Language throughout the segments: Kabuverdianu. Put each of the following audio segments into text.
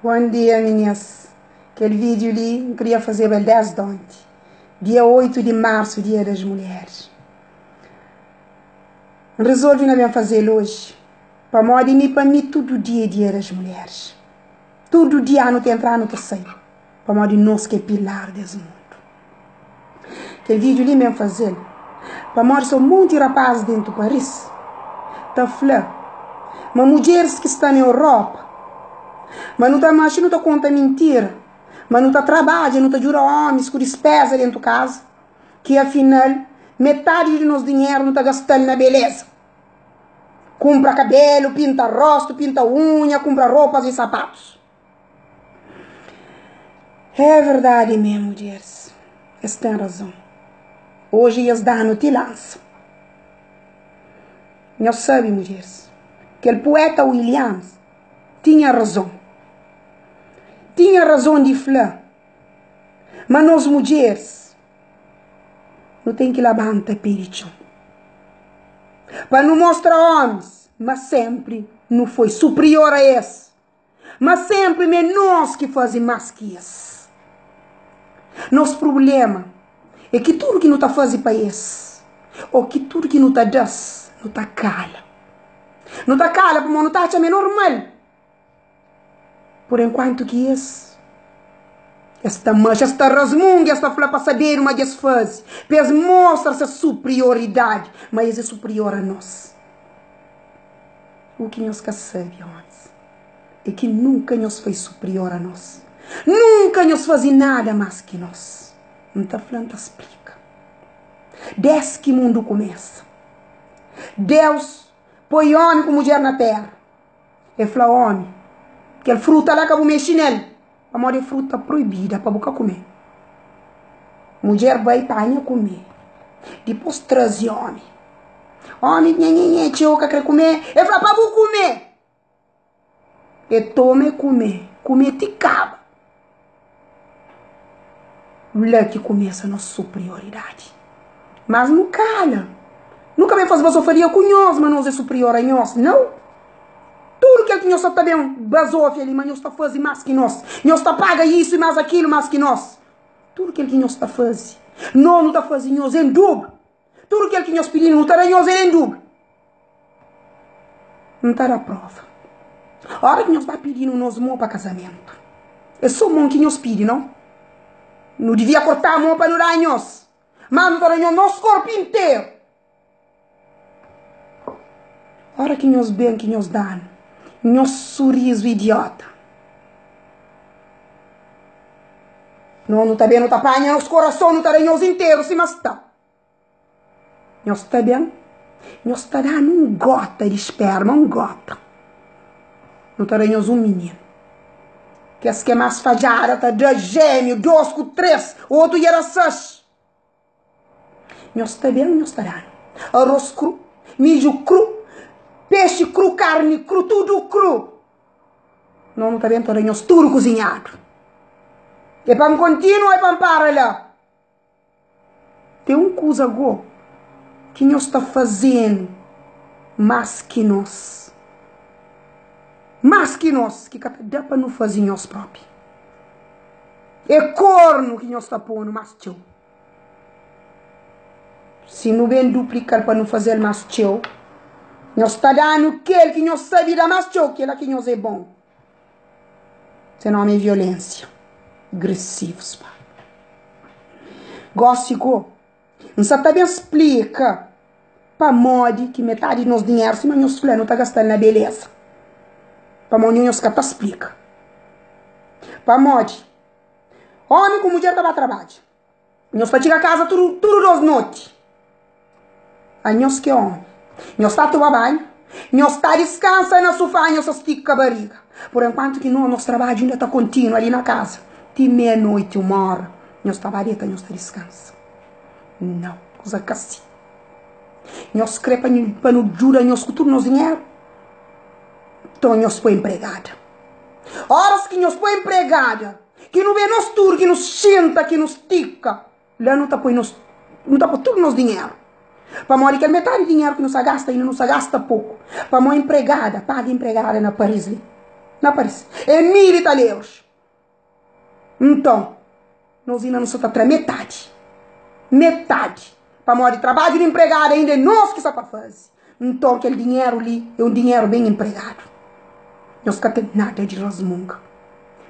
Bom dia minias, kel vídeo li N kria fazeba el desdi onti, dia 8 di marsu, dia das mulheres. N resolvi na ben fazel oji, pamodi mi pa mi tudu dia é dia das mulheres. Tudu dia anu ta entra anu ta sai, pamodi nos ki é pilar des mundu. Kel vídeo li N ben fazel pamodi sta un monti rapazis dentu Paris ta fla ma mudjeris ki sta na Europa ma nu ta maxi nu ta konta mintira, ma nu ta trabadja nu ta djuda omis ku dispeza dentu kaza ki afinal metadi di nos dinheru nu ta gastal na beleza, kunpra kabelu, pinta rostu, pinta unha, kunpra ropas i sapatus. É verdadi mê, mudjeris, es ten razon. Oji es da-nu ti lansa. Nhos sabe, mudjeris, kel pueta Williams tinha razon. Tinha razon di fla ma nos mudjeris nu ten ki labanta pé di txon pa nu mostra omis ma senpri nu foi suprior a es. Ma senpri ma é nos ki faze más ki es. Nos prubléma é ki tudu ki nu ta faze pa es ô ki tudu ki nu ta da-s, nu ta kala. Nu ta kala pamodi nu ta atxa ma é normal. Pur enkuantu ki es, es ta maxa, es ta rasmunga, es ta fla pa sabedu ma dja es faze, pa es mostra ses suprioridadi, ma es é suprior a nos. U ki nhos ka sabe, ómis, é ki nunka nhos foi suprior a nos. Nunka nhos faze nada más ki nos. N ta fla, N ta splika. Dés ki mundu kumesa, Deus poi ómi ku mudjer na téra. El fla ómi, Kel fruta la ka bu mexe nel, pamodi é fruta proibida pa bu ka kume. Mudjer bai panha kume, dipôs traze ómi. Ómi nhe nhe nhe txeu ka kre kume, el fla pa bu kume. E toma e kume, kume ti kaba. La ki kumesa nos suprioridadi. Mas nu kala. Nu ka ben faze bazofaria ku nhos ma nos é suprior a nhos. Nau. Tudu kel ki nhos sa ta ben bazofia li ma nhos ta faze mas ki nos. Nhos ta paga isu i mas akilu mas ki nos. Tudu kel ki nhos ta faze, nos nu ta faze nhos en dubru. Tudu kel ki nhos pidi-nu, nu ta da nhos el en dubru. N ta da prova. Ora ki nhos ba pidi-nu nos mô pa kazamentu, é sô mon ki nhos pidi, nau? Nu divia kortá mô pa nu da nhos, má nu ta da nhos nos korpu interu. Ora ki nhos ben ki nhos da-nu nhos surizu idiota. Nos nu ta ben, nu ta panha nos korason, nu ta da nhos interu sima sta. Nhos ta ben, nhos ta da-nu un gota di sperma, un gota. Nu ta da nhos un mininu. Kes ki é más fadjada ta da jémiu, dos ku tres, otu dja da sais. Nhos ta ben, nhos ta da-nu aros kru, midju kru, pexi kru, karni kru, tudu kru. Nos nu ta ben ta da nhos tudu kuzinhadu. É pa N kontinua ô é pa N para la? Ten un kuza gó ki nhos ta faze-nu más ki nos, más ki nos, ki ka ta da pa nu faze nhos própi. É kornu ki nhos ta pô-nu más txeu. Si nu ben duplika-l pa nu faze-l más txeu, nhos ta da-nu kel ki nhos sabe da más txeu, kel-la ki nhos é bon. Se nómi é violénsia. Gresivus, pa. Gósi gó, N sa ta ben splika pamodi ki metadi di nos dinheru, sima nhos fla, nu ta gasta-l na beleza. Pamodi nhos ka ta splika. Pamodi ómi ku mudjer ta ba trabadja. Nhos ta txiga kaza tudu, tudu dos noti. Anhos ki é omi. Nhos ta toma banhu, nhos ta diskansa na sufá, nhos ta stika bariga. Por enkuantu ki nos, nos trabadju inda ta kontinua li na kaza, ti meia noiti, uma ora, nhos ta ba deta, nhos ta diskansa. Nau, kuza ka si. Nhos kre pa, pa nu djuda nhos ku tudu nos dinheru? Nton nhos poi npregada. Óras ki nhos poi npregada, Ki nu ben nos tudu, ki nu xinta, ki nu stika, la nu ta poi nos, nu ta poi tudu nos dinheru. Pamodi kel metadi dinheru ki nu sa gasta inda nu sa gasta poku. Pamodi inpregada, paga inpregada na Paris li. Na Paris. É mil i tal euros. Nton, nos inda nu sa ta tra metadi. Metadi. Pamodi trabadju di npregadu ainda é nos ki sa ta faze. Nton, kel dinheru li é un dinheru ben npregadu. Nhos ka ten nada di rasmunga.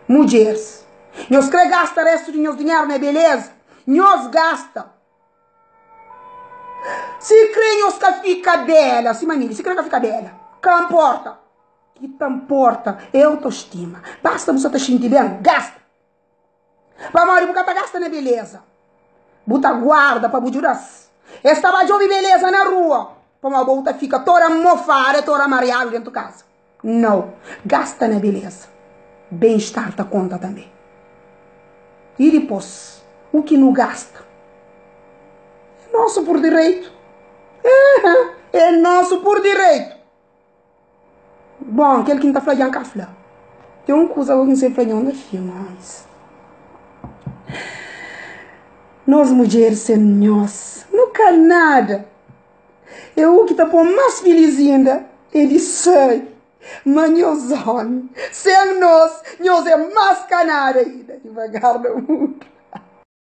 Mudjeris, nhos kre gasta restu di nhos dinheru na beleza? Nhos gasta! Si kre nhos ka fika bela, sima mi li, si kre ka fika bela, ka nporta. Ki ta nporta é autostima. Basta bu sa ta xinti ben, gasta. Pamodi bu ka ta gasta na beleza. Bu ta guarda pa bu djuda-s. Es ta ba djobe beleza na rua, pamodi bo bu ta fika toda mofada, toda mariadu dentu kaza. Nau, gasta na beleza. Ben-estar ta konta tanbe. I dipôs, u ki nu gasta é nosu pur direitu. É nosu pur direitu. Bon, kel ki N ta fla dja N ka fla. Ten un kuza ki N sen fla nho na fin, ómis. Nos mudjeris sen nhos, nu ka nada. É u ki ta pô-m más filís inda é di sabe ma nhos ómi, sen nos, nhos é más ka nada inda. Divagar na mundu.